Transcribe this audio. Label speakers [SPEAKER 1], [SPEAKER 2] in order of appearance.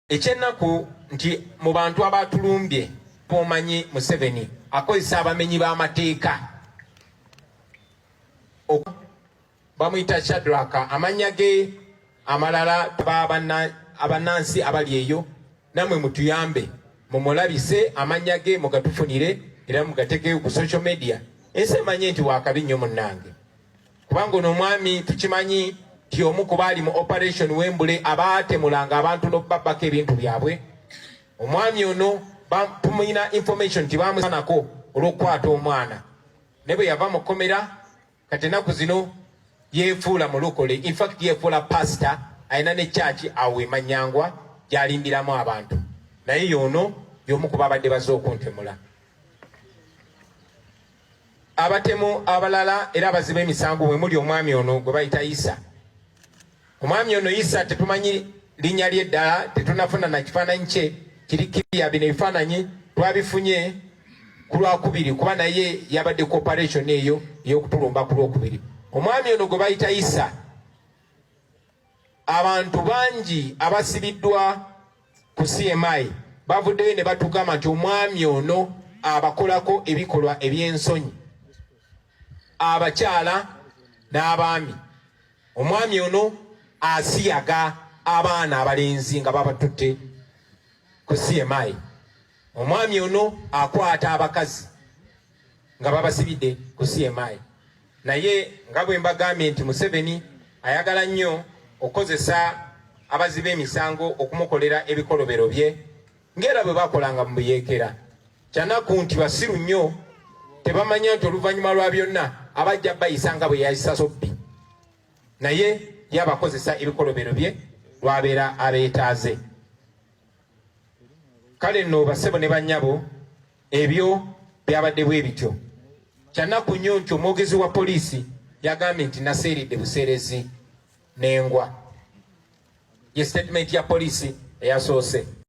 [SPEAKER 1] Ekyennaku nti mu bantu abatulumbye bomanyi Museveni akozesa abamenyi b'amateeka bamuyita Shadrack, amannya ge amalala abannansi abali eyo namwe mutuyambe mumulabise amannya ge mugatufunire era mugatekeyo ku social media ensi emanye nti wakabi nnyo munnange. Kubanga ono omwami tukimanyi nti omu ku baali mu Operation Wembule abaatemulanga abantu n'okubabbako ebintu byabwe. Omwami ono tumuyina information nti bamusanako olw'okukwata omwana, ne bwe yava mu kkomera kati ennaku zino yeefuula mulokole, infact yeefuula pasita, alina ne kyaki awo emanyangwa gy'alimbiramu abantu, naye y'ono y'omu ku babadde bazze okuntemula. Abatemu abalala era abaziba emisango mwe muli omwami ono gwe bayita Isa. Omwami ono Isa tetumanyi linnya lye ddala, tetunafuna na kifaananyi kye kiri kiriya. Bino ebifaananyi twabifunye ku Lwakubiri kuba naye yabadde ku operation eyo ey'okutulumba ku Lwokubiri. Omwami ono gwe bayita Isa, abantu bangi abasibiddwa ku CMI bavuddeyo ne batugamba nti omwami ono abakolako ebikolwa eby'ensonyi, abakyala n'abaami. Omwami ono asiyaga abaana abalenzi nga babatutte ku CMI. Omwami ono akwata abakazi nga babasibidde ku CMI. Naye nga bwe mbagambye nti Museveni ayagala nnyo okukozesa abazzi b'emisango okumukolera ebikolobero bye ng'era bwe bakolanga mu buyeekera. Kyanaku nti basiru nnyo, tebamanya nti oluvannyuma lwa byonna abajja bayisa nga bwe yayisa Sobbi, naye ye abakozesa ebikolobero bye lwabeera abeetaaze. Kale nno bassebo ne bannyabo, ebyo byabadde bwe bityo. Kyanaku nnyo nti omwogezi wa poliisi yagambye nti naseeredde buseerezi n'engwa. Ye statement ya poliisi eyasoose.